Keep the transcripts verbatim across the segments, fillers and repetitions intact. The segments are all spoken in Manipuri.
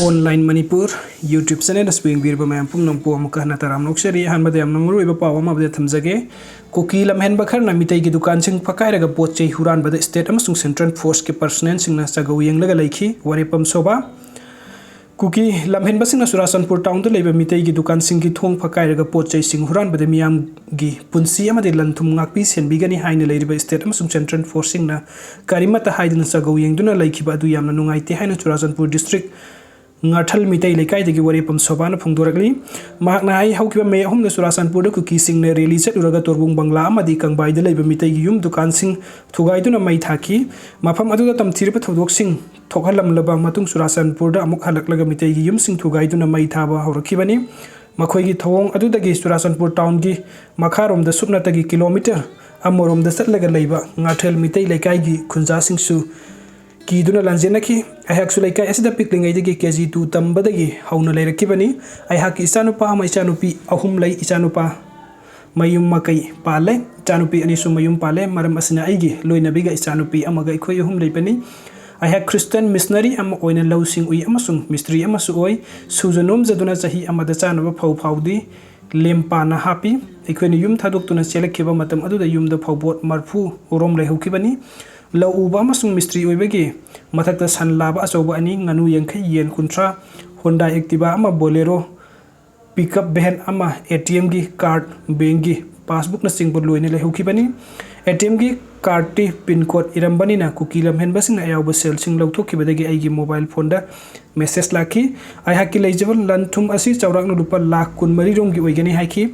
Online Manipur YouTube channel ꯑꯁꯤꯕꯨ ꯌꯦꯡꯕꯤꯔꯤꯕ ꯃꯌꯥꯝ ꯄꯨꯝꯅꯃꯛꯄꯨ ꯑꯃꯨꯛꯀ ꯍꯟꯅ ꯇꯔꯥꯝꯅ ꯑꯣꯛꯆꯔꯤ꯫ ꯑꯍꯥꯟꯕꯗ ꯌꯥꯝꯅ ꯃꯔꯨꯑꯣꯏꯕ ꯄꯥꯎ ꯑꯃ ꯑꯃꯗ ꯊꯝꯖꯒꯦ꯫ ꯀꯨꯀꯤ ꯂꯝꯍꯦꯟꯕ ꯈꯔꯅ ꯃꯤꯇꯩꯒꯤ ꯗꯨꯀꯥꯟꯁꯤꯡ ꯐꯛꯀꯥꯏꯔꯒ ꯄꯣꯠ ꯆꯩ ꯍꯨꯔꯥꯟꯕꯗ state ꯑꯃꯁꯨꯡ central forceꯀꯤ personnelꯁꯤꯡꯅ ꯆꯒꯧ ꯌꯦꯡꯂꯒ ꯂꯩꯈꯤ꯫ ꯋꯥꯔꯦꯞꯐꯝ ꯁꯣꯚꯥ꯫ ꯀꯨꯀꯤ ꯂꯝꯍꯦꯟꯕꯁꯤꯡꯅ ꯆꯨꯔꯥꯆꯥꯟꯄꯨꯔ townꯗ ꯂꯩꯕ ꯃꯤꯇꯩꯒꯤ ꯗꯨꯀꯥꯟꯁꯤꯡꯒꯤ ꯊꯣꯡ ꯐꯛꯀꯥꯏꯔꯒ ꯄꯣꯠ ꯆꯩꯁꯤꯡ ꯍꯨꯔꯥꯟꯕꯗ ꯃꯤꯌꯥꯝꯒꯤ ꯄꯨꯟꯁꯤ ꯑꯃꯗꯤ ꯂꯟ ꯊꯨꯝ ꯉꯥꯛꯄꯤ ꯁꯦꯟꯕꯤꯒꯅꯤ ꯍꯥꯏꯅ ꯂꯩꯔꯤꯕ state ꯑꯃꯁꯨꯡ central forceꯁꯤꯡꯅ ꯀꯔꯤꯃꯠꯇ ꯍꯥꯏꯗꯅ ꯆꯒꯧ ꯌꯦꯡꯗꯨꯅ ꯂꯩꯈꯤꯕ ꯑꯗꯨ ꯌꯥꯝꯅ ꯅꯨꯡꯉꯥꯏꯇꯦ ꯍꯥꯏꯅ ꯆꯨꯔꯥꯆꯥꯟꯄꯨꯔ district ꯉꯥꯊꯜ ꯃꯤꯇꯩ ꯂꯩꯀꯥꯏꯗꯒꯤ ꯋꯥꯔꯦꯞꯐꯝ ꯁꯣꯚꯥꯅ ꯐꯣꯡꯗꯣꯔꯛꯂꯤ꯫ ꯃꯍꯥꯛꯅ ꯍꯥꯏ, ꯍꯧꯈꯤꯕ ꯃꯦ ꯑꯍꯨꯝꯗ ꯆꯨꯔꯥꯆꯥꯟꯄꯨꯔꯗ ꯀꯨꯀꯤꯁꯤꯡꯅ rally ꯆꯠꯂꯨꯔꯒ ꯇꯣꯔꯕꯨꯡ ꯕꯪꯒ꯭ꯂꯥ ꯑꯃꯗꯤ ꯀꯪꯕꯥꯏꯗ ꯂꯩꯕ ꯃꯤꯇꯩꯒꯤ ꯌꯨꯝ ꯗꯨꯀꯥꯟꯁꯤꯡ ꯊꯨꯒꯥꯏꯗꯨꯅ ꯃꯩ ꯊꯥꯈꯤ꯫ ꯃꯐꯝ ꯑꯗꯨꯗ ꯇꯝꯊꯤꯔꯕ ꯊꯧꯗꯣꯛꯁꯤꯡ ꯊꯣꯛꯍꯜꯂꯝꯂꯕ ꯃꯇꯨꯡ ꯆꯨꯔꯥꯆꯥꯟꯄꯨꯔꯗ ꯑꯃꯨꯛ ꯍꯜꯂꯛꯂꯒ ꯃꯤꯇꯩꯒꯤ ꯌꯨꯝꯁꯤꯡ ꯊꯨꯒꯥꯏꯗꯨꯅ ꯃꯩ ꯊꯥꯕ ꯍꯧꯔꯛꯈꯤꯕꯅꯤ꯫ ꯃꯈꯣꯏꯒꯤ ꯊꯧꯑꯣꯡ ꯑꯗꯨꯗꯒꯤ ꯆꯨꯔꯥꯆꯥꯟꯄꯨꯔ townꯒꯤ ꯃꯈꯥꯔꯣꯝꯗ ꯁꯨꯞꯅꯇꯒꯤ kilometre ꯑꯃꯔꯣꯝꯗ ꯆꯠꯂꯒ ꯂꯩꯕ ꯉꯥꯊꯦꯜ ꯃꯤꯇꯩ ꯂꯩꯀꯥꯏꯒꯤ ꯈꯨꯟꯖꯥꯁꯤꯡꯁꯨ ꯀꯤꯗꯨꯅ ꯂꯥꯟꯖꯦꯟꯅꯈꯤ꯫ ꯑꯩꯍꯥꯛꯁꯨ ꯂꯩꯀꯥꯏ ꯑꯁꯤꯗ ꯄꯤꯛꯂꯤꯉꯩꯗꯒꯤ KG two ꯇꯝꯕꯗꯒꯤ ꯍꯧꯅ ꯂꯩꯔꯛꯈꯤꯕꯅꯤ꯫ ꯑꯩꯍꯥꯛꯀꯤ ꯏꯆꯥꯅꯨꯄꯥ ꯑꯃ ꯏꯆꯥꯅꯨꯄꯤ ꯑꯍꯨꯝ ꯂꯩ꯫ ꯏꯆꯥꯅꯨꯄꯥ ꯃꯌꯨꯝ ꯃꯀꯩ ꯄꯥꯜꯂꯦ꯫ ꯏꯆꯥꯅꯨꯄꯤ ꯑꯅꯤꯁꯨ ꯃꯌꯨꯝ ꯄꯥꯜꯂꯦ꯫ ꯃꯔꯝ ꯑꯁꯤꯅ ꯑꯩꯒꯤ ꯂꯣꯏꯅꯕꯤꯒ ꯏꯆꯥꯅꯨꯄꯤ ꯑꯃꯒ ꯑꯩꯈꯣꯏ ꯑꯍꯨꯝ ꯂꯩꯕꯅꯤ꯫ ꯑꯩꯍꯥꯛ Christian missionary ꯑꯃ ꯑꯣꯏꯅ ꯂꯧꯁꯤꯡ ꯎꯏ ꯑꯃꯁꯨꯡ ꯃꯤꯁꯇ꯭ꯔꯤ ꯑꯃꯁꯨ ꯑꯣꯏ꯫ ꯁꯨꯖ ꯅꯣꯝꯖꯗꯨꯅ ꯆꯍꯤ ꯑꯃꯗ ꯆꯥꯅꯕ ꯐꯧ ꯐꯥꯎꯗꯤ ꯂꯦꯝꯄꯥꯅ ꯍꯥꯞꯄꯤ꯫ ꯑꯩꯈꯣꯏꯅ ꯌꯨꯝ ꯊꯥꯗꯣꯛꯇꯨꯅ ꯆꯦꯜꯂꯛꯈꯤꯕ ꯃꯇꯝ ꯑꯗꯨꯗ ꯌꯨꯝꯗ ꯐꯧꯕꯣꯠ ꯃꯔꯐꯨ ꯔꯣꯝ ꯂꯩꯍꯧꯈꯤꯕꯅꯤ꯫ ꯂꯧ ꯎꯕ ꯑꯃꯁꯨꯡ ꯃꯤꯁꯇ꯭ꯔꯤ ꯑꯣꯏꯕꯒꯤ ꯃꯊꯛꯇ ꯁꯟ ꯂꯥꯕ ꯑꯆꯧꯕ ꯑꯅꯤ, ꯉꯥꯅꯨ ꯌꯥꯡꯈꯩ, ꯌꯦꯟ ꯀꯨꯟꯊ꯭ꯔꯥ, Honda Activa ꯑꯃ, Bolero pickup van ꯑꯃ, ATMꯒꯤ card, bankꯒꯤ passbookꯅꯆꯤꯡꯕ ꯂꯣꯏꯅ ꯂꯩꯍꯧꯈꯤꯕꯅꯤ꯫ ATMꯒꯤ cardꯇꯤ pin code ꯏꯔꯝꯕꯅꯤꯅ ꯀꯨꯀꯤ ꯂꯝꯍꯦꯟꯕꯁꯤꯡꯅ ꯑꯌꯥꯎꯕ ꯁꯦꯜꯁꯤꯡ ꯂꯧꯊꯣꯛꯈꯤꯕꯗꯒꯤ ꯑꯩꯒꯤ mobile phoneꯗ message ꯂꯥꯛꯈꯤ꯫ ꯑꯩꯍꯥꯛꯀꯤ ꯂꯩꯖꯕ ꯂꯟ ꯊꯨꯝ ꯑꯁꯤ ꯆꯥꯎꯔꯥꯛꯅ ꯂꯨꯄꯥ ꯂꯥꯈ ꯀꯨꯟꯃꯔꯤ ꯔꯣꯝꯒꯤ ꯑꯣꯏꯒꯅꯤ ꯍꯥꯏꯈꯤ꯫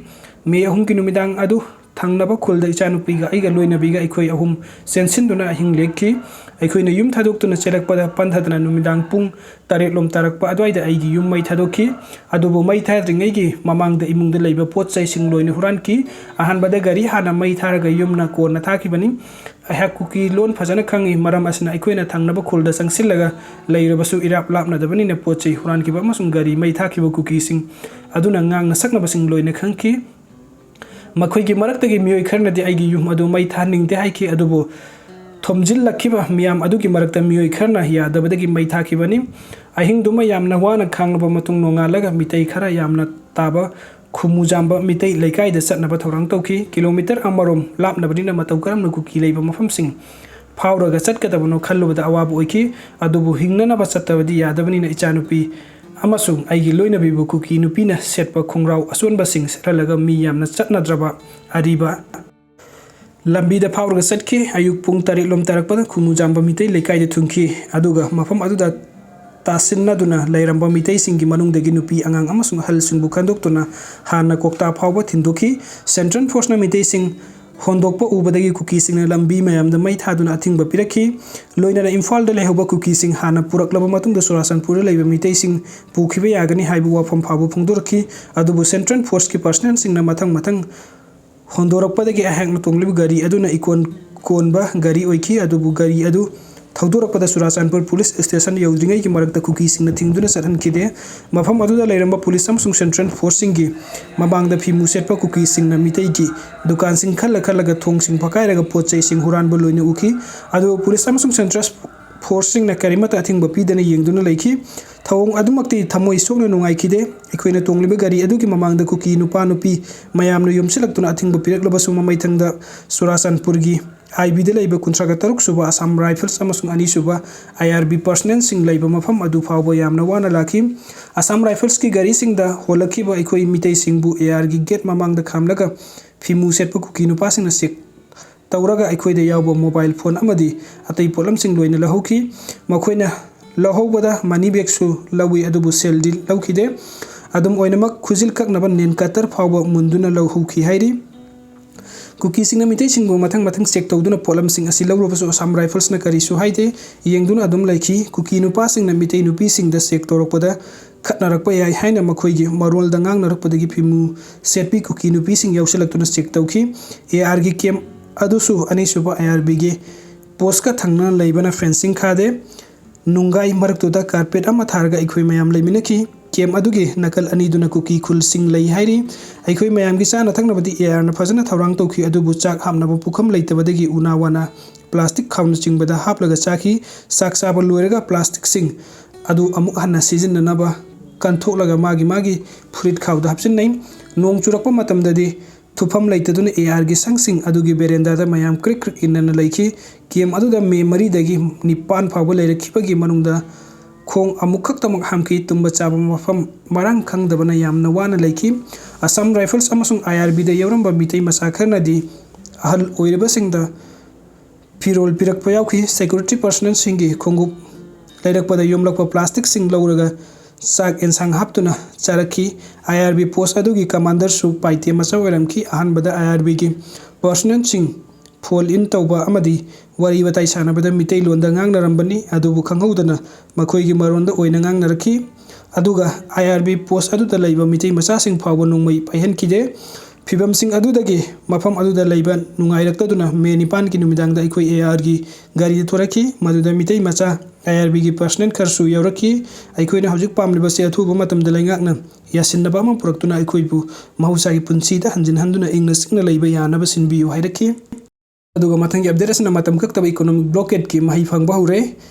ꯃꯦ ꯑꯍꯨꯝꯒꯤ ꯅꯨꯃꯤꯗꯥꯡ ꯑꯗꯨ ꯊꯪꯅꯕ ꯈꯨꯜꯗ ꯏꯆꯥꯅꯨꯄꯤꯒ ꯑꯩꯒ ꯂꯣꯏꯅꯕꯤꯒ ꯑꯩꯈꯣꯏ ꯑꯍꯨꯝ ꯆꯦꯟꯁꯤꯟꯗꯨꯅ ꯑꯍꯤꯡ ꯂꯦꯛꯈꯤ꯫ ꯑꯩꯈꯣꯏꯅ ꯌꯨꯝ ꯊꯥꯗꯣꯛꯇꯨꯅ ꯆꯦꯜꯂꯛꯄꯗ ꯄꯟꯊꯗꯅ ꯅꯨꯃꯤꯗꯥꯡ ꯄꯨꯡ ꯇꯔꯦꯠ ꯂꯣꯝ ꯇꯥꯔꯛꯄ ꯑꯗꯨꯋꯥꯏꯗ ꯑꯩꯒꯤ ꯌꯨꯝ ꯃꯩ ꯊꯥꯗꯣꯛꯈꯤ꯫ ꯑꯗꯨꯕꯨ ꯃꯩ ꯊꯥꯗ꯭ꯔꯤꯉꯩꯒꯤ ꯃꯃꯥꯡꯗ ꯏꯃꯨꯡꯗ ꯂꯩꯕ ꯄꯣꯠ ꯆꯩꯁꯤꯡ ꯂꯣꯏꯅ ꯍꯨꯔꯥꯟꯈꯤ꯫ ꯑꯍꯥꯟꯕꯗ ꯒꯥꯔꯤ ꯍꯥꯟꯅ ꯃꯩ ꯊꯥꯔꯒ ꯌꯨꯝꯅ ꯀꯣꯟꯅ ꯊꯥꯈꯤꯕꯅꯤ꯫ ꯑꯩꯍꯥꯛ ꯀꯨꯀꯤ ꯂꯣꯟ ꯐꯖꯅ ꯈꯪꯏ, ꯃꯔꯝ ꯑꯁꯤꯅ ꯑꯩꯈꯣꯏꯅ ꯊꯪꯅꯕ ꯈꯨꯜꯗ ꯆꯪꯁꯤꯜꯂꯒ ꯂꯩꯔꯕꯁꯨ ꯏꯔꯥꯞ ꯂꯥꯞꯅꯗꯕꯅꯤꯅ ꯄꯣꯠ ꯆꯩ ꯍꯨꯔꯥꯟꯈꯤꯕ ꯑꯃꯁꯨꯡ ꯒꯥꯔꯤ ꯃꯩ ꯊꯥꯈꯤꯕ ꯀꯨꯀꯤꯁꯤꯡ ꯑꯗꯨꯅ ꯉꯥꯡꯅ ꯁꯛꯅꯕꯁꯤꯡ ꯂꯣꯏꯅ ꯈꯪꯈꯤ꯫ ꯃꯈꯣꯏꯒꯤ ꯃꯔꯛꯇꯒꯤ ꯃꯤꯑꯣꯏ ꯈꯔꯅꯗꯤ ꯑꯩꯒꯤ ꯌꯨꯝ ꯑꯗꯨ ꯃꯩ ꯊꯥꯍꯟꯅꯤꯡꯗꯦ ꯍꯥꯏꯈꯤ, ꯑꯗꯨꯕꯨ ꯊꯣꯝꯖꯤꯜꯂꯛꯈꯤꯕ ꯃꯤꯌꯥꯝ ꯑꯗꯨꯒꯤ ꯃꯔꯛꯇ ꯃꯤꯑꯣꯏ ꯈꯔꯅ ꯌꯥꯗꯕꯗꯒꯤ ꯃꯩ ꯊꯥꯈꯤꯕꯅꯤ꯫ ꯑꯍꯤꯡꯗꯨꯃ ꯌꯥꯝꯅ ꯋꯥꯅ ꯈꯥꯡꯂꯕ ꯃꯇꯨꯡ, ꯅꯣꯡꯉꯥꯜꯂꯒ ꯃꯤꯇꯩ ꯈꯔ ꯌꯥꯝꯅ ꯇꯥꯕ ꯈꯨꯃꯨꯖꯥꯝꯕ ꯃꯤꯇꯩ ꯂꯩꯀꯥꯏꯗ ꯆꯠꯅꯕ ꯊꯧꯔꯥꯡ ꯇꯧꯈꯤ꯫ ꯀꯤꯂꯣꯃꯤꯇꯔ ꯑꯃꯔꯣꯝ ꯂꯥꯞꯅꯕꯅꯤꯅ ꯃꯇꯧ ꯀꯔꯝꯅ ꯀꯨꯀꯤ ꯂꯩꯕ ꯃꯐꯝꯁꯤꯡ ꯐꯥꯎꯔꯒ ꯆꯠꯀꯗꯕꯅꯣ ꯈꯜꯂꯨꯕꯗ ꯑꯋꯥꯕ ꯑꯣꯏꯈꯤ꯫ ꯑꯗꯨꯕꯨ ꯍꯤꯡꯅꯅꯕ ꯆꯠꯇꯕꯗꯤ ꯌꯥꯗꯕꯅꯤꯅ ꯏꯆꯥꯅꯨꯄꯤ ꯑꯃꯁꯨꯡ ꯑꯩꯒꯤ ꯂꯣꯏꯅꯕꯤꯕꯨ ꯀꯨꯀꯤ ꯅꯨꯄꯤꯅ ꯁꯦꯠꯄ ꯈꯣꯡꯒ꯭ꯔꯥꯎ ꯑꯆꯣꯟꯕꯁꯤꯡ ꯁꯦꯠꯍꯜꯂꯒ ꯃꯤ ꯌꯥꯝꯅ ꯆꯠꯅꯗ꯭ꯔꯕ ꯑꯔꯤꯕ ꯂꯝꯕꯤꯗ ꯐꯥꯎꯔꯒ ꯆꯠꯈꯤ꯫ ꯑꯌꯨꯛ ꯄꯨꯡ ꯇꯔꯦꯠ ꯂꯣꯝ ꯇꯥꯔꯛꯄꯗ ꯈꯨꯃꯨꯖꯥꯝꯕ ꯃꯤꯇꯩ ꯂꯩꯀꯥꯏꯗ ꯊꯨꯡꯈꯤ, ꯑꯗꯨꯒ ꯃꯐꯝ ꯑꯗꯨꯗ ꯇꯥꯁꯤꯟꯅꯗꯨꯅ ꯂꯩꯔꯝꯕ ꯃꯤꯇꯩꯁꯤꯡꯒꯤ ꯃꯅꯨꯡꯗꯒꯤ ꯅꯨꯄꯤ ꯑꯉꯥꯡ ꯑꯃꯁꯨꯡ ꯑꯍꯜꯁꯤꯡꯕꯨ ꯈꯟꯗꯣꯛꯇꯨꯅ ꯍꯥꯟꯅ ꯀꯣꯛꯇꯥ ꯐꯥꯎꯕ ꯊꯤꯟꯗꯣꯛꯈꯤ꯫ ꯁꯦꯟꯇ꯭ꯔꯦꯜ ꯐꯣꯔꯁꯅ ꯃꯤꯇꯩꯁꯤꯡ ꯍꯣꯟꯗꯣꯛꯄ ꯎꯕꯗꯒꯤ ꯀꯨꯀꯤꯁꯤꯡꯅ ꯂꯝꯕꯤ ꯃꯌꯥꯝꯗ ꯃꯩ ꯊꯥꯗꯨꯅ ꯑꯊꯤꯡꯕ ꯄꯤꯔꯛꯈꯤ꯫ ꯂꯣꯏꯅꯅ ꯏꯝꯐꯥꯜꯗ ꯂꯩꯍꯧꯕ ꯀꯨꯀꯤꯁꯤꯡ ꯍꯥꯟꯅ ꯄꯨꯔꯛꯂꯕ ꯃꯇꯨꯡꯗ ꯆꯨꯔꯥꯆꯥꯟꯄꯨꯔꯗ ꯂꯩꯕ ꯃꯤꯇꯩꯁꯤꯡ ꯄꯨꯈꯤꯕ ꯌꯥꯒꯅꯤ ꯍꯥꯏꯕ ꯋꯥꯐꯝ ꯐꯥꯎꯕ ꯐꯣꯡꯗꯣꯔꯛꯈꯤ꯫ ꯑꯗꯨꯕꯨ ꯁꯦꯟꯇ꯭ꯔꯦꯜ ꯐꯣꯔꯁꯀꯤ ꯄꯔꯁꯅꯦꯜꯁꯤꯡꯅ ꯃꯊꯪ ꯃꯊꯪ ꯍꯣꯟꯗꯣꯔꯛꯄꯗꯒꯤ ꯑꯩꯍꯥꯛꯅ ꯇꯣꯡꯂꯤꯕ ꯒꯥꯔꯤ ꯑꯗꯨꯅ ꯏꯀꯣꯟ ꯀꯣꯟꯕ ꯒꯥꯔꯤ ꯑꯣꯏꯈꯤ꯫ ꯑꯗꯨꯕꯨ ꯒꯥꯔꯤ ꯑꯗꯨ ꯊꯧꯗꯣꯔꯛꯄꯗ ꯆꯨꯔꯥꯆꯥꯟꯄꯨꯔ ꯄꯨꯂꯤꯁ ꯁ꯭ꯇꯦꯁꯟ ꯌꯧꯗ꯭ꯔꯤꯉꯩꯒꯤ ꯃꯔꯛꯇ ꯀꯨꯀꯤꯁꯤꯡꯅ ꯊꯤꯡꯗꯨꯅ ꯆꯠꯍꯟꯈꯤꯗꯦ꯫ ꯃꯐꯝ ꯑꯗꯨꯗ ꯂꯩꯔꯝꯕ ꯄꯨꯂꯤꯁ ꯑꯃꯁꯨꯡ ꯁꯦꯟꯇ꯭ꯔꯦꯜ ꯐꯣꯔꯁꯁꯤꯡꯒꯤ ꯃꯃꯥꯡꯗ ꯐꯤꯃꯨ ꯁꯦꯠꯄ ꯀꯨꯀꯤꯁꯤꯡꯅ ꯃꯤꯇꯩꯒꯤ ꯗꯨꯀꯥꯟꯁꯤꯡ ꯈꯜꯂ ꯈꯜꯂꯒ ꯊꯣꯡꯁꯤꯡ ꯐꯛꯀꯥꯏꯔꯒ ꯄꯣꯠ ꯆꯩꯁꯤꯡ ꯍꯨꯔꯥꯟꯕ ꯂꯣꯏꯅ ꯎꯈꯤ꯫ ꯑꯗꯨꯕꯨ ꯄꯨꯂꯤꯁ ꯑꯃꯁꯨꯡ ꯁꯦꯟꯇ꯭ꯔꯦꯜ ꯐꯣꯔꯁꯁꯤꯡꯅ ꯀꯔꯤꯃꯠꯇ ꯑꯊꯤꯡꯕ ꯄꯤꯗꯅ ꯌꯦꯡꯗꯨꯅ ꯂꯩꯈꯤ꯫ ꯊꯧꯑꯣꯡ ꯑꯗꯨꯃꯛꯇꯤ ꯊꯃꯣꯏ ꯁꯣꯛꯅ ꯅꯨꯡꯉꯥꯏꯈꯤꯗꯦ꯫ ꯑꯩꯈꯣꯏꯅ ꯇꯣꯡꯂꯤꯕ ꯒꯥꯔꯤ ꯑꯗꯨꯒꯤ ꯃꯃꯥꯡꯗ ꯀꯨꯀꯤ ꯅꯨꯄꯥ ꯅꯨꯄꯤ ꯃꯌꯥꯝꯅ ꯌꯣꯝꯁꯤꯜꯂꯛꯇꯨꯅ ꯑꯊꯤꯡꯕ ꯄꯤꯔꯛꯂꯕꯁꯨ, ꯃꯃꯩꯊꯪꯗ ꯆꯨꯔꯥꯆꯥꯟꯄꯨꯔꯒꯤ ꯑꯥꯏ ꯕꯤꯗ ꯂꯩꯕ ꯀꯨꯟꯊ꯭ꯔꯥꯒ ꯇꯔꯨꯛ ꯁꯨꯕ ꯑꯁꯥꯝ ꯔꯥꯏꯐꯜꯁ ꯑꯃꯁꯨꯡ ꯑꯅꯤ ꯁꯨꯕ ꯑꯥꯏ ꯑꯥꯔ ꯕꯤ ꯄꯔꯁꯅꯦꯜꯁꯤꯡ ꯂꯩꯕ ꯃꯐꯝ ꯑꯗꯨ ꯐꯥꯎꯕ ꯌꯥꯝꯅ ꯋꯥꯅ ꯂꯥꯛꯈꯤ꯫ ꯑꯁꯥꯝ ꯔꯥꯏꯐꯜꯁꯀꯤ ꯒꯥꯔꯤꯁꯤꯡꯗ ꯍꯣꯜꯂꯛꯈꯤꯕ ꯑꯩꯈꯣꯏ ꯃꯤꯇꯩꯁꯤꯡꯕꯨ ꯑꯦ ꯑꯥꯔꯒꯤ ꯒꯦꯠ ꯃꯃꯥꯡꯗ ꯈꯥꯝꯂꯒ ꯐꯤꯃꯨ ꯁꯦꯠꯄ ꯀꯨꯀꯤ ꯅꯨꯄꯥꯁꯤꯡꯅ ꯆꯦꯛ ꯇꯧꯔꯒ ꯑꯩꯈꯣꯏꯗ ꯌꯥꯎꯕ ꯃꯣꯕꯥꯏꯜ ꯐꯣꯟ ꯑꯃꯗꯤ ꯑꯇꯩ ꯄꯣꯠꯂꯝꯁꯤꯡ ꯂꯣꯏꯅ ꯂꯧꯍꯧꯈꯤ꯫ ꯃꯈꯣꯏꯅ ꯂꯧꯍꯧꯕꯗ ꯃꯅꯤ ꯕꯦꯒꯁꯨ ꯂꯧꯏ, ꯑꯗꯨꯕꯨ ꯁꯦꯜꯗꯤ ꯂꯧꯈꯤꯗꯦ꯫ ꯑꯗꯨꯝ ꯑꯣꯏꯅꯃꯛ, ꯈꯨꯖꯤꯜ ꯀꯛꯅꯕ ꯅꯦꯟ ꯀꯇꯔ ꯐꯥꯎꯕ ꯃꯨꯟꯗꯨꯅ ꯂꯧꯍꯧꯈꯤ ꯍꯥꯏꯔꯤ꯫ ꯀꯨꯀꯤꯁꯤꯡꯅ ꯃꯤꯇꯩꯁꯤꯡꯕꯨ ꯃꯊꯪ ꯃꯊꯪ ꯆꯦꯛ ꯇꯧꯗꯨꯅ ꯄꯣꯠꯂꯝꯁꯤꯡ ꯑꯁꯤ ꯂꯧꯔꯕꯁꯨ ꯑꯁꯥꯝ ꯔꯥꯏꯐꯜꯁꯅ ꯀꯔꯤꯁꯨ ꯍꯥꯏꯗꯦ꯫ ꯌꯦꯡꯗꯨꯅ ꯑꯗꯨꯝ ꯂꯩꯈꯤ꯫ ꯀꯨꯀꯤ ꯅꯨꯄꯥꯁꯤꯡꯅ ꯃꯤꯇꯩ ꯅꯨꯄꯤꯁꯤꯡꯗ ꯆꯦꯛ ꯇꯧꯔꯛꯄꯗ ꯈꯠꯅꯔꯛꯄ ꯌꯥꯏ ꯍꯥꯏꯅ ꯃꯈꯣꯏꯒꯤ ꯃꯔꯣꯜꯗ ꯉꯥꯡꯅꯔꯛꯄꯗꯒꯤ ꯐꯤꯃꯨ ꯁꯦꯠꯄꯤ ꯀꯨꯀꯤ ꯅꯨꯄꯤꯁꯤꯡ ꯌꯥꯎꯁꯤꯜꯂꯛꯇꯨꯅ ꯆꯦꯛ ꯇꯧꯈꯤ꯫ ꯑꯦ ꯑꯥꯔꯒꯤ ꯀꯦꯝꯞ ꯑꯗꯨꯁꯨ ꯑꯅꯤꯁꯨꯕ ꯑꯥꯏ ꯑꯥꯔ ꯕꯤꯒꯤ ꯄꯣꯁꯀ ꯊꯪꯅꯅ ꯂꯩꯕꯅ ꯐꯦꯟꯁꯤꯡ ꯈꯥꯗꯦ꯫ ꯅꯨꯡꯒꯥꯏ ꯃꯔꯛꯇꯨꯗ ꯀꯥꯔꯄꯦꯠ ꯑꯃ ꯊꯥꯔꯒ ꯑꯩꯈꯣꯏ ꯃꯌꯥꯝ ꯂꯩꯃꯤꯟꯅꯈꯤ꯫ ꯀꯦꯝ ꯑꯗꯨꯒꯤ ꯅꯥꯀꯜ ꯑꯅꯤꯗꯨꯅ ꯀꯨꯀꯤ ꯈꯨꯜꯁꯤꯡ ꯂꯩ ꯍꯥꯏꯔꯤ꯫ ꯑꯩꯈꯣꯏ ꯃꯌꯥꯝꯒꯤ ꯆꯥꯅ ꯊꯛꯅꯕꯗꯤ ꯑꯦ ꯑꯥꯔꯅ ꯐꯖꯅ ꯊꯧꯔꯥꯡ ꯇꯧꯈꯤ, ꯑꯗꯨꯕꯨ ꯆꯥꯛ ꯍꯥꯞꯅꯕ ꯄꯨꯈꯝ ꯂꯩꯇꯕꯗꯒꯤ ꯎꯅꯥ ꯋꯥꯅ ꯄ꯭ꯂꯥꯁꯇꯤꯛ ꯈꯥꯎꯅꯆꯤꯡꯕꯗ ꯍꯥꯞꯂꯒ ꯆꯥꯈꯤ꯫ ꯆꯥꯛ ꯆꯥꯕ ꯂꯣꯏꯔꯒ ꯄ꯭ꯂꯥꯁꯇꯤꯛꯁꯤꯡ ꯑꯗꯨ ꯑꯃꯨꯛ ꯍꯟꯅ ꯁꯤꯖꯤꯟꯅꯅꯕ ꯀꯟꯊꯣꯛꯂꯒ ꯃꯥꯒꯤ ꯃꯥꯒꯤ ꯐꯨꯔꯤꯠ ꯈꯥꯎꯗ ꯍꯥꯞꯆꯤꯟꯅꯩ꯫ ꯅꯣꯡ ꯆꯨꯔꯛꯄ ꯃꯇꯝꯗꯗꯤ ꯊꯨꯞꯐꯝ ꯂꯩꯇꯗꯨꯅ ꯑꯦ ꯑꯥꯔꯒꯤ ꯁꯪꯁꯤꯡ ꯑꯗꯨꯒꯤ ꯕꯦꯔꯦꯟꯗꯥꯗ ꯃꯌꯥꯝ ꯀ꯭ꯔꯤꯛ ꯀ꯭ꯔꯤꯛ ꯏꯟꯅꯅ ꯂꯩꯈꯤ꯫ ꯀꯦꯝ ꯑꯗꯨꯗ ꯃꯦ ꯃꯔꯤꯗꯒꯤ ꯅꯤꯄꯥꯟ ꯐꯥꯎꯕ ꯂꯩꯔꯛꯈꯤꯕꯒꯤ ꯃꯅꯨꯡꯗ ꯈꯣꯡ ꯑꯃꯨꯛꯈꯛꯇꯃꯛ ꯍꯥꯝꯈꯤ꯫ ꯇꯨꯝꯕ ꯆꯥꯕ ꯃꯐꯝ ꯃꯔꯥꯡ ꯈꯪꯗꯕꯅ ꯌꯥꯝꯅ ꯋꯥꯅ ꯂꯩꯈꯤ꯫ ꯑꯁꯥꯝ ꯔꯥꯏꯐꯜꯁ ꯑꯃꯁꯨꯡ ꯑꯥꯏ ꯑꯥꯔ ꯕꯤꯗ ꯌꯥꯎꯔꯝꯕ ꯃꯤꯇꯩ ꯃꯆꯥ ꯈꯔꯅꯗꯤ ꯑꯍꯜ ꯑꯣꯏꯔꯕꯁꯤꯡꯗ ꯐꯤꯔꯣꯜ ꯄꯤꯔꯛꯄ ꯌꯥꯎꯈꯤ꯫ ꯁꯦꯀ꯭ꯌꯨꯔꯤꯇꯤ ꯄꯔꯁꯅꯦꯜꯁꯤꯡꯒꯤ ꯈꯣꯡꯎꯞ ꯂꯩꯔꯛꯄꯗ ꯌꯣꯝꯂꯛꯄ ꯄ꯭ꯂꯥꯁꯇꯤꯛꯁꯤꯡ ꯂꯧꯔꯒ ꯆꯥꯛ ꯑꯦꯟꯁꯥꯡ ꯍꯥꯞꯇꯨꯅ ꯆꯥꯔꯛꯈꯤ꯫ ꯑꯥꯏ ꯑꯥꯔ ꯕꯤ ꯄꯣꯁ ꯑꯗꯨꯒꯤ ꯀꯃꯥꯟꯗꯔꯁꯨ ꯄꯥꯏꯇꯦ ꯃꯆꯥ ꯑꯣꯏꯔꯝꯈꯤ꯫ ꯑꯍꯥꯟꯕꯗ ꯑꯥꯏ ꯑꯥꯔ ꯕꯤꯒꯤ ꯄꯔꯁꯅꯦꯜꯁꯤꯡ ꯐꯣꯜ ꯏꯟ ꯇꯧꯕ ꯑꯃꯗꯤ ꯋꯥꯔꯤ ꯋꯥꯇꯥꯏ ꯁꯥꯟꯅꯕꯗ ꯃꯤꯇꯩꯂꯣꯟꯗ ꯉꯥꯡꯅꯔꯝꯕꯅꯤ, ꯑꯗꯨꯕꯨ ꯈꯪꯍꯧꯗꯅ ꯃꯈꯣꯏꯒꯤ ꯃꯔꯣꯟꯗ ꯑꯣꯏꯅ ꯉꯥꯡꯅꯔꯛꯈꯤ꯫ ꯑꯗꯨꯒ ꯑꯥꯏ ꯑꯥꯔ ꯕꯤ ꯄꯣꯁ ꯑꯗꯨꯗ ꯂꯩꯕ ꯃꯤꯇꯩ ꯃꯆꯥꯁꯤꯡ ꯐꯥꯎꯕ ꯅꯣꯡꯃꯩ ꯄꯥꯏꯍꯟꯈꯤꯗꯦ꯫ ꯐꯤꯕꯝꯁꯤꯡ ꯑꯗꯨꯗꯒꯤ ꯃꯐꯝ ꯑꯗꯨꯗ ꯂꯩꯕ ꯅꯨꯡꯉꯥꯏꯔꯛꯇꯗꯨꯅ ꯃꯦ ꯅꯤꯄꯥꯟꯒꯤ ꯅꯨꯃꯤꯗꯥꯡꯗ ꯑꯩꯈꯣꯏ ꯑꯦ ꯑꯥꯔꯒꯤ ꯒꯥꯔꯤꯗ ꯊꯣꯔꯛꯈꯤ꯫ ꯃꯗꯨꯗ ꯃꯤꯇꯩ ꯃꯆꯥ ꯑꯥꯏ ꯑꯥꯔ ꯕꯤꯒꯤ ꯄꯔꯁꯅꯦꯜ ꯈꯔꯁꯨ ꯌꯥꯎꯔꯛꯈꯤ꯫ ꯑꯩꯈꯣꯏꯅ ꯍꯧꯖꯤꯛ ꯄꯥꯝꯂꯤꯕꯁꯤ ꯑꯊꯨꯕ ꯃꯇꯝꯗ ꯂꯩꯉꯥꯛꯅ ꯌꯥꯁꯤꯟꯅꯕ ꯑꯃ ꯄꯨꯔꯛꯇꯨꯅ ꯑꯩꯈꯣꯏꯕꯨ ꯃꯍꯧꯁꯥꯒꯤ ꯄꯨꯟꯁꯤꯗ ꯍꯟꯖꯤꯟ ꯍꯟꯗꯨꯅ ꯏꯪꯅ ꯆꯤꯛꯅ ꯂꯩꯕ ꯌꯥꯅꯕ ꯁꯤꯟꯕꯤꯌꯨ ꯍꯥꯏꯔꯛꯈꯤ꯫ ꯑꯗꯨꯒ ꯃꯊꯪꯒꯤ ꯑꯞꯗꯦꯠ ꯑꯁꯤꯅ ꯃꯇꯝ ꯀꯛꯇꯕ ꯏꯀꯣꯅꯣꯃꯤꯛ ꯕ꯭ꯂꯣꯀꯦꯠꯀꯤ ꯃꯍꯩ ꯐꯪꯕ ꯍꯧꯔꯦ꯫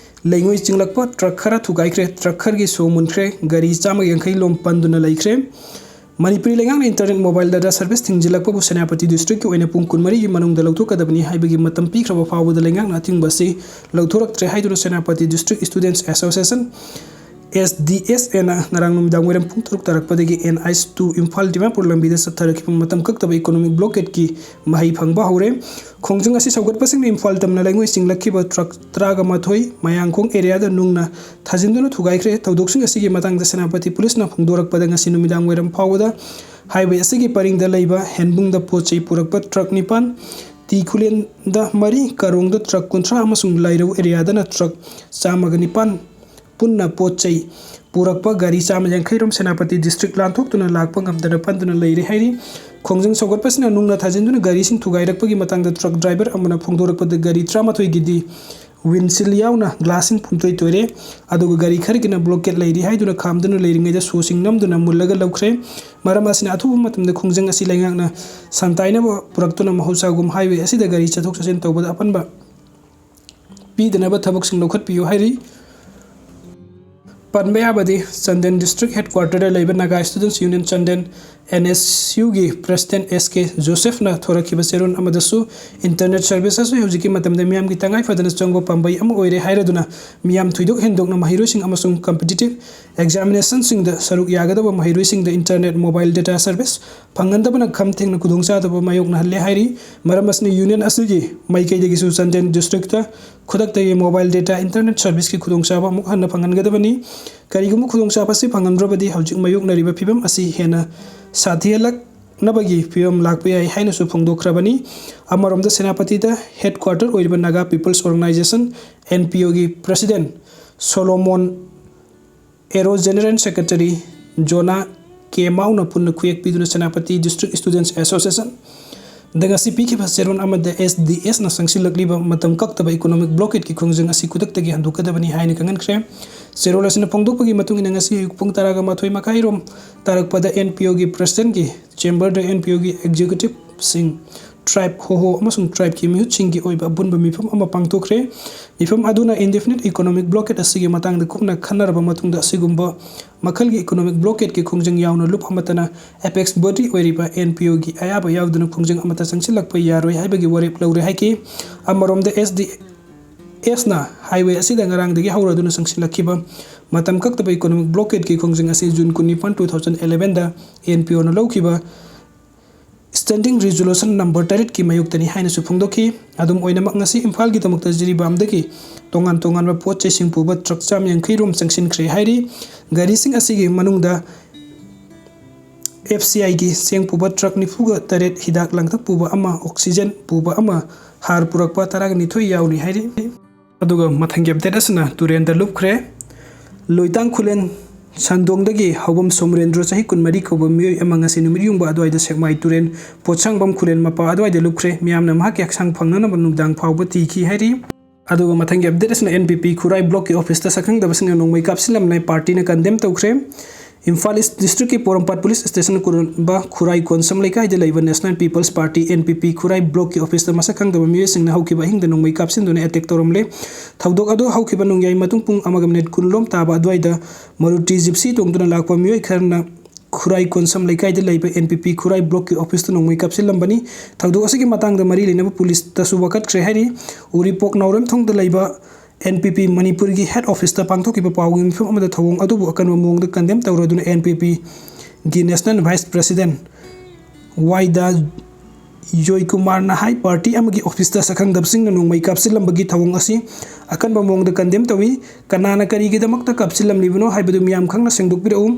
ꯂꯩꯉꯣꯏ ꯆꯤꯡꯂꯛꯄ, ꯇ꯭ꯔꯛ ꯈꯔ ꯊꯨꯒꯥꯏꯈ꯭ꯔꯦ, ꯇ꯭ꯔꯛ ꯈꯔꯒꯤ ꯁꯣ ꯃꯨꯟꯈ꯭ꯔꯦ, ꯒꯥꯔꯤ ꯆꯥꯝꯃꯒ ꯌꯥꯡꯈꯩ ꯂꯣꯝ ꯄꯟꯗꯨꯅ ꯂꯩꯈ꯭ꯔꯦ꯫ ꯃꯅꯤꯄꯨꯔꯤ ꯂꯩꯉꯥꯛꯅ internet mobile data service ꯊꯤꯡꯖꯤꯜꯂꯛꯄꯕꯨ Senapati district ꯀꯤ ꯑꯣꯏꯅ ꯄꯨꯡ ꯀꯨꯟꯃꯔꯤꯒꯤ ꯃꯅꯨꯡꯗ ꯂꯧꯊꯣꯛꯀꯗꯕꯅꯤ ꯍꯥꯏꯕꯒꯤ ꯃꯇꯝ ꯄꯤꯈ꯭ꯔꯕ ꯐꯥꯎꯕꯗ ꯂꯩꯉꯥꯛꯅ ꯑꯊꯤꯡꯕ ꯑꯁꯤ ꯂꯧꯊꯣꯔꯛꯇ꯭ꯔꯦ ꯍꯥꯏꯗꯨꯅ Senapati District Students Association, S D S A ꯅ ꯉꯔꯥꯡ ꯅꯨꯃꯤꯗꯥꯡ ꯋꯥꯏꯔꯝ ꯄꯨꯡ ꯇꯔꯨꯛ ꯇꯥꯔꯛꯄꯗꯒꯤ N H two Imphal Dimapur ꯂꯝꯕꯤꯗ ꯆꯠꯊꯔꯛꯈꯤꯕ ꯃꯇꯝ ꯀꯛꯇꯕ ꯏꯀꯣꯅꯣꯃꯤꯛ ꯕ꯭ꯂꯣꯀꯦꯠꯀꯤ ꯃꯍꯩ ꯐꯪꯕ ꯍꯧꯔꯦ꯫ ꯈꯣꯡꯖꯪ ꯑꯁꯤ ꯁꯧꯒꯠꯄꯁꯤꯡꯅ ꯏꯝꯐꯥꯜ ꯇꯝꯅ ꯂꯩꯉꯣꯏ ꯆꯤꯡꯂꯛꯈꯤꯕ ꯇ꯭ꯔꯛ ꯇꯔꯥꯒ ꯃꯥꯊꯣꯏ ꯃꯌꯥꯡꯈꯣꯡ ꯑꯦꯔꯤꯌꯥꯗ ꯅꯨꯡꯅ ꯊꯥꯖꯤꯟꯗꯨꯅ ꯊꯨꯒꯥꯏꯈ꯭ꯔꯦ꯫ ꯊꯧꯗꯣꯛꯁꯤꯡ ꯑꯁꯤꯒꯤ ꯃꯇꯥꯡꯗ ꯁꯦꯅꯥꯄꯇꯤ ꯄꯨꯂꯤꯁꯅ ꯐꯣꯡꯗꯣꯔꯛꯄꯗ ꯉꯁꯤ ꯅꯨꯃꯤꯗꯥꯡ ꯋꯥꯏꯔꯝ ꯐꯥꯎꯕꯗ ꯍꯥꯏꯋꯦ ꯑꯁꯤꯒꯤ ꯄꯔꯤꯡꯗ ꯂꯩꯕ ꯍꯦꯟꯕꯨꯡꯗ ꯄꯣꯠ ꯆꯩ ꯄꯨꯔꯛꯄ ꯇ꯭ꯔꯛ ꯅꯤꯄꯥꯟ, ꯇꯤ ꯈꯨꯂꯦꯟꯗ ꯃꯔꯤ, ꯀꯥꯔꯣꯡꯗ ꯇ꯭ꯔꯛ ꯀꯨꯟꯊ꯭ꯔꯥ ꯑꯃꯁꯨꯡ ꯂꯥꯏꯔꯧ ꯑꯦꯔꯤꯌꯥꯗꯅ ꯇ꯭ꯔꯛ ꯆꯥꯝꯃꯒ ꯅꯤꯄꯥꯟ ꯄꯨꯟꯅ ꯄꯣꯠ ꯆꯩ ꯄꯨꯔꯛꯄ ꯒꯥꯔꯤ ꯆꯥꯝꯃ ꯌꯥꯡꯈꯩ ꯔꯣꯝ ꯁꯦꯅꯥꯄꯇꯤ district ꯂꯥꯟꯊꯣꯛꯇꯨꯅ ꯂꯥꯛꯄ ꯉꯝꯗꯅ ꯄꯟꯗꯨꯅ ꯂꯩꯔꯦ ꯍꯥꯏꯔꯤ꯫ ꯈꯣꯡꯖꯪ ꯁꯧꯒꯠꯄꯁꯤꯅ ꯅꯨꯡꯅ ꯊꯥꯖꯤꯟꯗꯨꯅ ꯒꯥꯔꯤꯁꯤꯡ ꯊꯨꯒꯥꯏꯔꯛꯄꯒꯤ ꯃꯇꯥꯡꯗ ꯇ꯭ꯔꯛ ꯗ꯭ꯔꯥꯏꯚꯔ ꯑꯃꯅ ꯐꯣꯡꯗꯣꯔꯛꯄꯗ ꯒꯥꯔꯤ ꯇꯔꯥꯃꯥꯊꯣꯏꯒꯤꯗꯤ windshield ꯌꯥꯎꯅ glassꯁꯤꯡ ꯄꯨꯝꯇꯣꯏ ꯇꯣꯏꯔꯦ꯫ ꯑꯗꯨꯒ ꯒꯥꯔꯤ ꯈꯔꯒꯤꯅ blockade ꯂꯩꯔꯤ ꯍꯥꯏꯗꯨꯅ ꯈꯥꯝꯗꯨꯅ ꯂꯩꯔꯤꯉꯩꯗ ꯁꯣꯁꯤꯡ ꯅꯝꯗꯨꯅ ꯃꯨꯜꯂꯒ ꯂꯧꯈ꯭ꯔꯦ꯫ ꯃꯔꯝ ꯑꯁꯤꯅ ꯑꯊꯨꯕ ꯃꯇꯝꯗ ꯈꯣꯡꯖꯪ ꯑꯁꯤ ꯂꯩꯉꯥꯛꯅ ꯁꯟꯇꯥꯏꯅꯕ ꯄꯨꯔꯛꯇꯨꯅ ꯃꯍꯧꯁꯥꯒꯨꯝ highway ꯑꯁꯤꯗ ꯒꯥꯔꯤ ꯆꯠꯊꯣꯛ ꯆꯠꯁꯤꯟ ꯇꯧꯕꯗ ꯑꯄꯟꯕ ꯄꯤꯗꯅꯕ ꯊꯕꯛꯁꯤꯡ ꯂꯧꯈꯠꯄꯤꯌꯨ ꯍꯥꯏꯔꯤ꯫ ꯄꯟꯕ ꯌꯥꯕꯗꯤ, ꯆꯥꯟꯗꯦꯜ district headquarterꯗ ꯂꯩꯕ Naga Students Union Chandel, NSUꯒꯤ president S K Josephꯅ ꯊꯣꯔꯛꯈꯤꯕ ꯆꯦꯔꯣꯜ ꯑꯃꯗꯁꯨ internet service ꯑꯁꯤ ꯍꯧꯖꯤꯛꯀꯤ ꯃꯇꯝꯗ ꯃꯤꯌꯥꯝꯒꯤ ꯇꯉꯥꯏ ꯐꯗꯅ ꯆꯪꯕ ꯄꯥꯝꯕꯩ ꯑꯃ ꯑꯣꯏꯔꯦ ꯍꯥꯏꯔꯗꯨꯅ, ꯃꯤꯌꯥꯝ ꯊꯣꯏꯗꯣꯛ ꯍꯦꯟꯗꯣꯛꯅ ꯃꯍꯩꯔꯣꯏꯁꯤꯡ ꯑꯃꯁꯨꯡ competitive examinationꯁꯤꯡꯗ ꯁꯔꯨꯛ ꯌꯥꯒꯗꯕ ꯃꯍꯩꯔꯣꯏꯁꯤꯡꯗ internet, mobile data service ꯐꯪꯍꯟꯗꯕꯅ ꯈꯝ ꯊꯦꯡꯅ ꯈꯨꯗꯣꯡꯆꯥꯗꯕ ꯃꯥꯌꯣꯛꯅꯍꯜꯂꯦ ꯍꯥꯏꯔꯤ꯫ ꯃꯔꯝ ꯑꯁꯤꯅ union ꯑꯁꯤꯒꯤ ꯃꯥꯏꯀꯩꯗꯒꯤꯁꯨ ꯆꯥꯟꯗꯦꯜ districtꯇ ꯈꯨꯗꯛꯇꯒꯤ mobile data, internet serviceꯀꯤ ꯈꯨꯗꯣꯡꯆꯥꯕ ꯑꯃꯨꯛ ꯍꯟꯅ ꯐꯪꯍꯟꯒꯗꯕꯅꯤ꯫ ꯀꯔꯤꯒꯨꯝꯕ ꯈꯨꯗꯣꯡꯆꯥꯕ ꯑꯁꯤ ꯐꯪꯍꯟꯗ꯭ꯔꯕꯗꯤ ꯍꯧꯖꯤꯛ ꯃꯥꯌꯣꯛꯅꯔꯤꯕ ꯐꯤꯕꯝ ꯑꯁꯤ ꯍꯦꯟꯅ ꯁꯥꯊꯤꯍꯜꯂꯛꯅꯕꯒꯤ ꯐꯤꯕꯝ ꯂꯥꯛꯄ ꯌꯥꯏ ꯍꯥꯏꯅꯁꯨ ꯐꯣꯡꯗꯣꯛꯈ꯭ꯔꯕꯅꯤ꯫ ꯑꯃꯔꯣꯝꯗ ꯁꯦꯅꯥꯄꯇꯤꯗ headquarter ꯑꯣꯏꯔꯤꯕ Naga People's Organisation, NPOꯒꯤ president Solomon Ero, general secretary Jona ꯀꯦ ꯃꯥꯎꯅ ꯄꯨꯟꯅ ꯈꯨꯌꯦꯛ ꯄꯤꯗꯨꯅ ꯁꯦꯅꯥꯄꯇꯤ District Students Associationꯗ ꯉꯁꯤ ꯄꯤꯈꯤꯕ ꯆꯦꯔꯣꯜ ꯑꯃꯗ SDSꯅ ꯆꯪꯁꯤꯜꯂꯛꯂꯤꯕ ꯃꯇꯝ ꯀꯛꯇꯕ economic blockadeꯀꯤ ꯈꯣꯡꯖꯪ ꯑꯁꯤ ꯈꯨꯗꯛꯇꯒꯤ ꯍꯟꯗꯣꯛꯀꯗꯕꯅꯤ ꯍꯥꯏꯅ ꯈꯪꯍꯟꯈ꯭ꯔꯦ꯫ ꯆꯦꯔꯣꯜ ꯑꯁꯤꯅ ꯐꯣꯡꯗꯣꯛꯄꯒꯤ ꯃꯇꯨꯡ ꯏꯟꯅ ꯉꯁꯤ ꯑꯌꯨꯛ ꯄꯨꯡ ꯇꯔꯥꯒ ꯃꯥꯊꯣꯏ ꯃꯈꯥꯏꯔꯣꯝ ꯇꯥꯔꯛꯄꯗ NPOꯒꯤ presidentꯀꯤ chamberꯗ NPOꯒꯤ executiveꯁꯤꯡ, tribe ꯍꯣꯍꯣ ꯑꯃꯁꯨꯡ tribeꯀꯤ ꯃꯤꯍꯨꯠꯁꯤꯡꯒꯤ ꯑꯣꯏꯕ ꯑꯄꯨꯟꯕ ꯃꯤꯐꯝ ꯑꯃ ꯄꯥꯡꯊꯣꯛꯈ꯭ꯔꯦ꯫ ꯃꯤꯐꯝ ꯑꯗꯨꯅ indefinite economic blockade ꯑꯁꯤꯒꯤ ꯃꯇꯥꯡꯗ ꯀꯨꯞꯅ ꯈꯟꯅꯔꯕ ꯃꯇꯨꯡꯗ ꯑꯁꯤꯒꯨꯝꯕ ꯃꯈꯜꯒꯤ economic blockadeꯀꯤ ꯈꯣꯡꯖꯪ ꯌꯥꯎꯅ ꯂꯨꯞ ꯑꯃꯠꯇꯅ apex body ꯑꯣꯏꯔꯤꯕ NPOꯒꯤ ꯑꯌꯥꯕ ꯌꯥꯎꯗꯅ ꯈꯣꯡꯖꯪ ꯑꯃꯠꯇ ꯆꯪꯁꯤꯜꯂꯛꯄ ꯌꯥꯔꯣꯏ ꯍꯥꯏꯕꯒꯤ ꯋꯥꯔꯦꯞ ꯂꯧꯔꯦ ꯍꯥꯏꯈꯤ꯫ ꯑꯃꯔꯣꯝꯗ SDSꯅ highway ꯑꯁꯤꯗ ꯉꯔꯥꯡꯗꯒꯤ ꯍꯧꯔꯗꯨꯅ ꯆꯪꯁꯤꯜꯂꯛꯈꯤꯕ ꯃꯇꯝ ꯀꯛꯇꯕ economic blockadeꯀꯤ ꯈꯣꯡꯖꯪ ꯑꯁꯤ June ꯀꯨꯟꯅꯤꯄꯥꯟ, two thousand elevenꯗ NPOꯅ ꯂꯧꯈꯤꯕ standing resolution number ꯇꯔꯦꯠꯀꯤ ꯃꯥꯌꯣꯛꯇꯅꯤ ꯍꯥꯏꯅꯁꯨ ꯐꯣꯡꯗꯣꯛꯈꯤ꯫ ꯑꯗꯨꯝ ꯑꯣꯏꯅꯃꯛ, ꯉꯁꯤ ꯏꯝꯐꯥꯜꯒꯤꯗꯃꯛꯇ ꯖꯤꯔꯤꯕꯥꯝꯗꯒꯤ ꯇꯣꯉꯥꯟ ꯇꯣꯉꯥꯟꯕ ꯄꯣꯠ ꯆꯩꯁꯤꯡ ꯄꯨꯕ truck ꯆꯥꯝ ꯌꯥꯡꯈꯩ ꯔꯣꯝ ꯆꯪꯁꯤꯟꯈ꯭ꯔꯦ ꯍꯥꯏꯔꯤ꯫ ꯒꯥꯔꯤꯁꯤꯡ ꯑꯁꯤꯒꯤ ꯃꯅꯨꯡꯗ FCIꯒꯤ ꯆꯦꯡ ꯄꯨꯕ truck ꯅꯤꯐꯨꯒ ꯇꯔꯦꯠ, ꯍꯤꯗꯥꯛ ꯂꯥꯡꯊꯛ ꯄꯨꯕ ꯑꯃ, oxygen ꯄꯨꯕ ꯑꯃ, ꯍꯥꯔ ꯄꯨꯔꯛꯄ ꯇꯔꯥꯒ ꯅꯤꯊꯣꯏ ꯌꯥꯎꯔꯤ ꯍꯥꯏꯔꯤ꯫ ꯑꯗꯨꯒ ꯃꯊꯪꯒꯤ update ꯑꯁꯤꯅ ꯇꯨꯔꯦꯟꯗ ꯂꯨꯞꯈ꯭ꯔꯦ꯫ ꯂꯣꯏꯇꯥꯡ ꯈꯨꯂꯦꯟ ꯁꯟꯗꯣꯡꯗꯒꯤ ꯍꯧꯕꯝ ꯁꯣꯃꯔꯦꯟꯗ꯭ꯔꯣ, ꯆꯍꯤ ꯀꯨꯟꯃꯔꯤ ꯀꯧꯕ ꯃꯤꯑꯣꯏ ꯑꯃ ꯉꯁꯤ ꯅꯨꯃꯤꯠ ꯌꯨꯡꯕ ꯑꯗꯨꯋꯥꯏꯗ ꯁꯦꯛꯃꯥꯏ ꯇꯨꯔꯦꯟ ꯄꯣꯠꯁꯥꯡꯕꯝ ꯈꯨꯂꯦꯟ ꯃꯄꯥ ꯑꯗꯨꯋꯥꯏꯗ ꯂꯨꯞꯈ꯭ꯔꯦ꯫ ꯃꯤꯌꯥꯝꯅ ꯃꯍꯥꯛꯀꯤ ꯍꯛꯆꯥꯡ ꯐꯪꯅꯅꯕ ꯅꯨꯡꯗꯥꯡ ꯐꯥꯎꯕ ꯊꯤꯈꯤ ꯍꯥꯏꯔꯤ꯫ ꯑꯗꯨꯒ ꯃꯊꯪꯒꯤ ꯑꯞꯗꯦꯠ ꯑꯁꯤꯅ NPP ꯈꯨꯔꯥꯏ ꯕ꯭ꯂꯣꯛꯀꯤ ꯑꯣꯐꯤꯁꯇ ꯁꯛꯈꯪꯗꯕꯁꯤꯡꯅ ꯅꯣꯡꯃꯩ ꯀꯥꯞꯁꯤꯜꯂꯝꯂꯦ, ꯄꯥꯔꯇꯤꯅ ꯀꯟꯗꯦꯝ ꯇꯧꯈ꯭ꯔꯦ꯫ ꯏꯝꯐꯥꯜ ꯏꯁ ꯗꯤꯁꯇ꯭ꯔꯤꯛꯀꯤ ꯄꯣꯔꯣꯝꯄꯥꯠ ꯄꯨꯂꯤꯁ ꯁ꯭ꯇꯦꯁꯟ ꯀꯨꯔꯝꯕ ꯈꯨꯔꯥꯏ ꯀꯣꯟꯁꯝ ꯂꯩꯀꯥꯏꯗ ꯂꯩꯕ National People's Party, NPP, ꯈꯨꯔꯥꯏ ꯕ꯭ꯂꯣꯛꯀꯤ ꯑꯣꯐꯤꯁꯇ ꯃꯁꯛ ꯈꯪꯗꯕ ꯃꯤꯑꯣꯏꯁꯤꯡꯅ ꯍꯧꯈꯤꯕ ꯑꯍꯤꯡꯗ ꯅꯣꯡꯃꯩ ꯀꯥꯞꯁꯤꯟꯗꯨꯅ ꯑꯦꯇꯦꯛ ꯇꯧꯔꯝꯂꯦ꯫ ꯊꯧꯗꯣꯛ ꯑꯗꯨ ꯍꯧꯈꯤꯕ ꯅꯣꯡꯌꯥꯏ ꯃꯇꯨꯡ ꯄꯨꯡ ꯑꯃꯒ ꯃꯤꯅꯤꯠ ꯀꯨꯟ ꯂꯣꯝ ꯇꯥꯕ ꯑꯗꯨꯋꯥꯏꯗ ꯃꯔꯨꯇꯤ ꯖꯤꯞꯁꯤ ꯇꯣꯡꯗꯨꯅ ꯂꯥꯛꯄ ꯃꯤꯑꯣꯏ ꯈꯔꯅ ꯈꯨꯔꯥꯏ ꯀꯣꯟꯁꯝ ꯂꯩꯀꯥꯏꯗ ꯂꯩꯕ NPP ꯈꯨꯔꯥꯏ ꯕ꯭ꯂꯣꯛꯀꯤ ꯑꯣꯐꯤꯁꯇ ꯅꯣꯡꯃꯩ ꯀꯥꯞꯁꯤꯜꯂꯝꯕꯅꯤ꯫ ꯊꯧꯗꯣꯛ ꯑꯁꯤꯒꯤ ꯃꯇꯥꯡꯗ ꯃꯔꯤ ꯂꯩꯅꯕ ꯄꯨꯂꯤꯁꯇꯁꯨ ꯋꯥꯀꯠꯈ꯭ꯔꯦ ꯍꯥꯏꯔꯤ꯫ ꯎꯔꯤꯄꯣꯛ ꯅꯥꯎꯔꯦꯝꯊꯣꯡꯗ ꯂꯩꯕ NPP ꯃꯅꯤꯄꯨꯔꯒꯤ ꯍꯦꯗ ꯑꯣꯐꯤꯁꯇ ꯄꯥꯡꯊꯣꯛꯈꯤꯕ ꯄꯥꯎꯒꯤ ꯃꯤꯐꯝ ꯑꯃꯗ ꯊꯧꯑꯣꯡ ꯑꯗꯨꯕꯨ ꯑꯀꯟꯕ ꯃꯑꯣꯡꯗ ꯀꯟꯗꯦꯝ ꯇꯧꯔꯗꯨꯅ NPPꯒꯤ National Vice President ꯋꯥꯏꯗꯥ ꯖꯣꯏꯀꯨꯃꯥꯔꯅ ꯍꯥꯏ, ꯄꯥꯔꯇꯤ ꯑꯃꯒꯤ ꯑꯣꯐꯤꯁꯇ ꯁꯛꯈꯪꯗꯕꯁꯤꯡꯅ ꯅꯣꯡꯃꯩ ꯀꯥꯞꯁꯤꯜꯂꯝꯕꯒꯤ ꯊꯧꯑꯣꯡ ꯑꯁꯤ ꯑꯀꯟꯕ ꯃꯑꯣꯡꯗ ꯀꯟꯗꯦꯝ ꯇꯧꯏ꯫ ꯀꯅꯥꯅ ꯀꯔꯤꯒꯤꯗꯃꯛꯇ ꯀꯥꯞꯁꯤꯜꯂꯝꯂꯤꯕꯅꯣ ꯍꯥꯏꯕꯗꯨ ꯃꯤꯌꯥꯝ ꯈꯪꯅ ꯁꯦꯡꯗꯣꯛꯄꯤꯔꯛꯎ꯫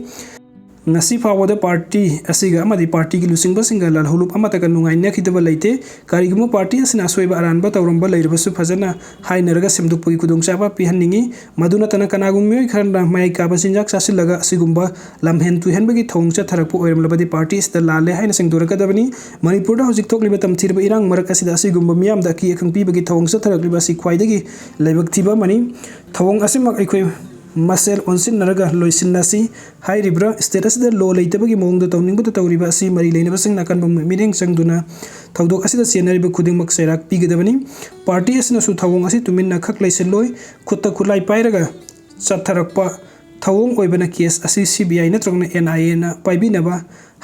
ꯉꯁꯤ ꯐꯥꯎꯕꯗ ꯄꯥꯔꯇꯤ ꯑꯁꯤꯒ ꯑꯃꯗꯤ ꯄꯥꯔꯇꯤꯒꯤ ꯂꯨꯆꯤꯡꯕꯁꯤꯡꯒ ꯂꯥꯜꯍꯧꯂꯨꯞ ꯑꯃꯠꯇꯒ ꯅꯨꯡꯉꯥꯏꯅꯈꯤꯗꯕ ꯂꯩꯇꯦ꯫ ꯀꯔꯤꯒꯨꯝꯕ ꯄꯥꯔꯇꯤ ꯑꯁꯤꯅ ꯑꯁꯣꯏꯕ ꯑꯔꯥꯟꯕ ꯇꯧꯔꯝꯕ ꯂꯩꯔꯕꯁꯨ ꯐꯖꯅ ꯍꯥꯏꯅꯔꯒ ꯁꯦꯝꯗꯣꯛꯄꯒꯤ ꯈꯨꯗꯣꯡꯆꯥꯕ ꯄꯤꯍꯟꯅꯤꯡꯏ꯫ ꯃꯗꯨ ꯅꯠꯇꯅ ꯀꯅꯥꯒꯨꯝꯕ ꯃꯤꯑꯣꯏ ꯈꯔꯅ ꯃꯌꯥꯏ ꯀꯥꯕ ꯆꯤꯟꯖꯥꯛ ꯆꯥꯁꯤꯜꯂꯒ ꯑꯁꯤꯒꯨꯝꯕ ꯂꯝꯍꯦꯟ ꯇꯨꯍꯦꯟꯕꯒꯤ ꯊꯧꯑꯣꯡ ꯆꯠꯊꯔꯛꯄ ꯑꯣꯏꯔꯝꯂꯕꯗꯤ ꯄꯥꯔꯇꯤ ꯑꯁꯤꯗ ꯂꯥꯜꯂꯦ ꯍꯥꯏꯅ ꯁꯦꯡꯗꯣꯔꯛꯀꯗꯕꯅꯤ꯫ ꯃꯅꯤꯄꯨꯔꯗ ꯍꯧꯖꯤꯛ ꯊꯣꯛꯂꯤꯕ ꯇꯝꯊꯤꯔꯕ ꯏꯔꯥꯡ ꯃꯔꯛ ꯑꯁꯤꯗ ꯑꯁꯤꯒꯨꯝꯕ ꯃꯤꯌꯥꯝꯗ ꯑꯀꯤ ꯑꯈꯪ ꯄꯤꯕꯒꯤ ꯊꯧꯑꯣꯡ ꯆꯠꯊꯔꯛꯂꯤꯕ ꯑꯁꯤ ꯈ꯭ꯋꯥꯏꯗꯒꯤ ꯂꯥꯏꯕꯛ ꯊꯤꯕ ꯑꯃꯅꯤ꯫ ꯊꯧꯑꯣꯡ ꯑꯁꯤꯃꯛ ꯑꯩꯈꯣꯏ ꯃꯁꯦꯜ ꯑꯣꯟꯁꯤꯟꯅꯔꯒ ꯂꯣꯏꯁꯤꯟꯅꯁꯤ꯫ ꯍꯥꯏꯔꯤꯕ꯭ꯔꯥ ꯁ꯭ꯇꯦꯠ ꯑꯁꯤꯗ ꯂꯣ ꯂꯩꯇꯕꯒꯤ ꯃꯑꯣꯡꯗ ꯇꯧꯅꯤꯡꯕꯗ ꯇꯧꯔꯤꯕ ꯑꯁꯤ ꯃꯔꯤ ꯂꯩꯅꯕꯁꯤꯡꯅ ꯑꯀꯟꯕ ꯃꯤꯠꯌꯦꯡ ꯆꯪꯗꯨꯅ ꯊꯧꯗꯣꯛ ꯑꯁꯤꯗ ꯆꯦꯟꯅꯔꯤꯕ ꯈꯨꯗꯤꯡꯃꯛ ꯆꯩꯔꯥꯛ ꯄꯤꯒꯗꯕꯅꯤ꯫ ꯄꯥꯔꯇꯤ ꯑꯁꯤꯅꯁꯨ ꯊꯧꯑꯣꯡ ꯑꯁꯤ ꯇꯨꯃꯤꯟꯅ ꯈꯛ ꯂꯩꯁꯤꯜꯂꯣꯏ꯫ ꯈꯨꯠꯇ ꯈꯨꯠꯂꯥꯏ ꯄꯥꯏꯔꯒ ꯆꯠꯊꯔꯛꯄ ꯊꯧꯑꯣꯡ ꯑꯣꯏꯕꯅ ꯀꯦꯁ ꯑꯁꯤ CBI ꯅꯠꯇ꯭ꯔꯒꯅ NIAꯅ ꯄꯥꯏꯕꯤꯅꯕ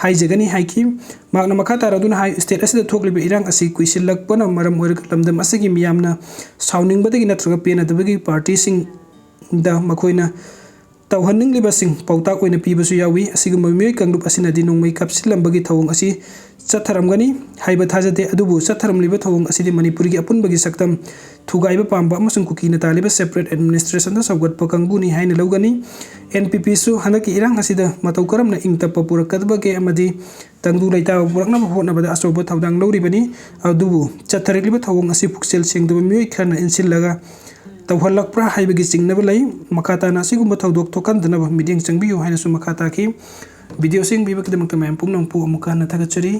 ꯍꯥꯏꯖꯒꯅꯤ ꯍꯥꯏꯈꯤ꯫ ꯃꯍꯥꯛꯅ ꯃꯈꯥ ꯇꯥꯔꯗꯨꯅ ꯍꯥꯏ, ꯁ꯭ꯇꯦꯠ ꯑꯁꯤꯗ ꯊꯣꯛꯂꯤꯕ ꯏꯔꯥꯡ ꯑꯁꯤ ꯀꯨꯏꯁꯤꯜꯂꯛꯄꯅ ꯃꯔꯝ ꯑꯣꯏꯔꯒ ꯂꯝꯗꯝ ꯑꯁꯤꯒꯤ ꯃꯤꯌꯥꯝꯅ ꯁꯥꯎꯅꯤꯡꯕꯗꯒꯤ ꯅꯠꯇ꯭ꯔꯒ ꯄꯦꯟꯅꯗꯕꯒꯤ ꯄꯥꯔꯇꯤꯁꯤꯡꯗ ꯃꯈꯣꯏꯅ ꯇꯧꯍꯟꯅꯤꯡꯂꯤꯕꯁꯤꯡ ꯄꯥꯎꯇꯥꯛ ꯑꯣꯏꯅ ꯄꯤꯕꯁꯨ ꯌꯥꯎꯏ꯫ ꯑꯁꯤꯒꯨꯝꯕ ꯃꯤꯑꯣꯏ ꯀꯥꯡꯂꯨꯞ ꯑꯁꯤꯅꯗꯤ ꯅꯣꯡꯃꯩ ꯀꯥꯞꯁꯤꯜꯂꯝꯕꯒꯤ ꯊꯧꯑꯣꯡ ꯑꯁꯤ ꯆꯠꯊꯔꯝꯒꯅꯤ ꯍꯥꯏꯕ ꯊꯥꯖꯗꯦ꯫ ꯑꯗꯨꯕꯨ ꯆꯠꯊꯔꯝꯂꯤꯕ ꯊꯧꯑꯣꯡ ꯑꯁꯤꯗꯤ ꯃꯅꯤꯄꯨꯔꯒꯤ ꯑꯄꯨꯟꯕꯒꯤ ꯁꯛꯇꯝ ꯊꯨꯒꯥꯏꯕ ꯄꯥꯝꯕ ꯑꯃꯁꯨꯡ ꯀꯨꯀꯤꯅ ꯇꯥꯜꯂꯤꯕ separate administrationꯗ ꯁꯧꯒꯠꯄ ꯀꯥꯡꯕꯨꯅꯤ ꯍꯥꯏꯅ ꯂꯧꯒꯅꯤ꯫ NPPꯁꯨ ꯍꯟꯗꯛꯀꯤ ꯏꯔꯥꯡ ꯑꯁꯤꯗ ꯃꯇꯧ ꯀꯔꯝꯅ ꯏꯪ ꯇꯞꯄ ꯄꯨꯔꯛꯀꯗꯕꯒꯦ ꯑꯃꯗꯤ ꯇꯪꯗꯨ ꯂꯩꯇꯥꯕ ꯄꯨꯔꯛꯅꯕ ꯍꯣꯠꯅꯕꯗ ꯑꯆꯧꯕ ꯊꯧꯗꯥꯡ ꯂꯧꯔꯤꯕꯅꯤ꯫ ꯑꯗꯨꯕꯨ ꯆꯠꯊꯔꯛꯂꯤꯕ ꯊꯧꯑꯣꯡ ꯑꯁꯤ ꯄꯨꯛꯆꯦꯜ ꯁꯦꯡꯗꯕ ꯃꯤꯑꯣꯏ ꯈꯔꯅ ꯏꯟꯁꯤꯜꯂꯒ ꯇꯧꯍꯜꯂꯛꯄ꯭ꯔꯥ ꯍꯥꯏꯕꯒꯤ ꯆꯤꯡꯅꯕ ꯂꯩ꯫ ꯃꯈꯥ ꯇꯥꯅ ꯑꯁꯤꯒꯨꯝꯕ ꯊꯧꯗꯣꯛ ꯊꯣꯛꯍꯟꯗꯅꯕ ꯃꯤꯠꯌꯦꯡ ꯆꯪꯕꯤꯌꯨ ꯍꯥꯏꯅꯁꯨ ꯃꯈꯥ ꯇꯥꯈꯤ꯫ ꯚꯤꯗꯤꯑꯣꯁꯤ ꯌꯦꯡꯕꯤꯕꯒꯤꯗꯃꯛꯇ ꯃꯌꯥꯝ ꯄꯨꯝꯅꯃꯛꯄꯨ ꯑꯃꯨꯛꯀ ꯍꯟꯅ ꯊꯥꯒꯠꯆꯔꯤ꯫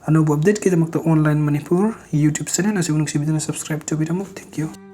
ꯑꯅꯧꯕ ꯑꯞꯗꯦꯠꯀꯤꯗꯃꯛꯇ Online Manipur YouTube channel ꯑꯁꯤꯕꯨ ꯅꯨꯡꯁꯤꯕꯤꯗꯨꯅ subscribe ꯇꯧꯕꯤꯔꯝꯃꯨ꯫ Thank you꯫